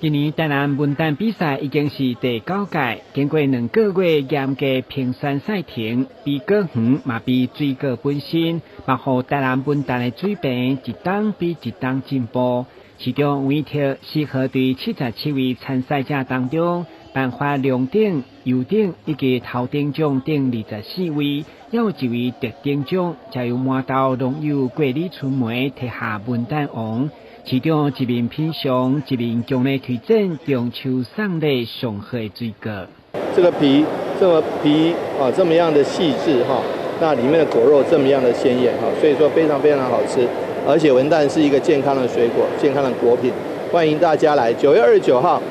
今年台南文旦比賽已經是第九屆，經過2個月嚴格評選賽程，比果園嘛比水果本身，嘛予台南文旦的水平一冬比一冬進步。市長委託適合對77位參賽者當中，頒發龍頂、優等以及頭等獎等24位，猶有一位特等獎，才由麻豆農友郭李春梅提下文旦王。市長一面品嚐，一面強力推薦中秋送禮上好的水果。這個皮這麼皮啊，這麼樣的細緻哈，那裡面的果肉這麼樣的鮮豔哈，所以說非常非常好吃。而且文旦是一個健康的水果，健康的果品，歡迎大家來9月29號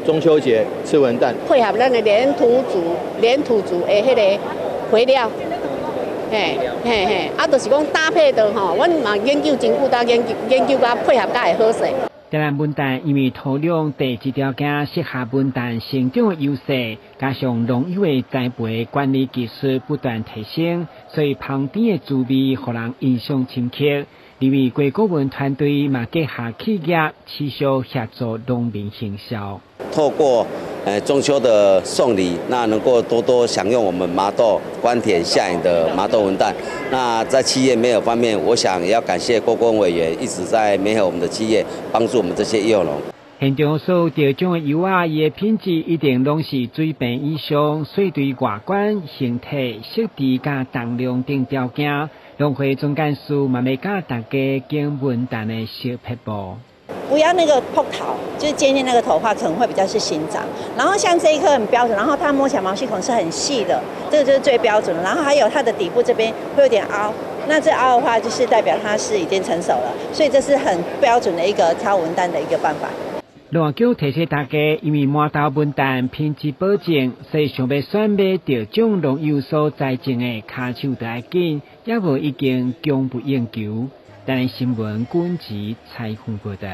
中秋節吃文旦。配合咱的粘土族的彼个肥料。嘿，嘿嘿，啊，就是講搭配的吼，阮嘛研究真久，搭研究研究甲配合才會好勢。台南文旦因為土壤地質條件適合文旦成長的優勢，加上農友的栽培管理技術不斷提升，所以芳甜的滋味予人印象深刻。因為郭顧問團隊嘛結合企業持續協助農民行銷。透過中秋的送禮，那能夠多多享用我們麻豆官田下營的麻豆文旦。那在企業媒合方面，我想也要感謝郭顧問委員一直在媒合我們的企業，幫助我們這些柚農。現場所有得獎的柚仔，伊的品質一定攏是水平以上，所以對外觀、形體、色澤佮重量等條件，農會總幹事嘛欲教大家揀文旦的小撇步。不要那個破頭，就是尖尖那個頭的話，可能會比較是新長。然後像這一顆很標準，然後它摸起來毛細孔是很細的，這個就是最標準的。然後還有它的底部這邊會有點凹，那這凹的話就是代表它是已經成熟了，所以這是很標準的一個挑文旦的一個辦法。農業局提醒大家，因為麻豆文旦品質保證，所以想欲選買得獎農友所栽種的，跤手就愛緊，猶無已經供不應求。台南新聞軍籍採訪報道。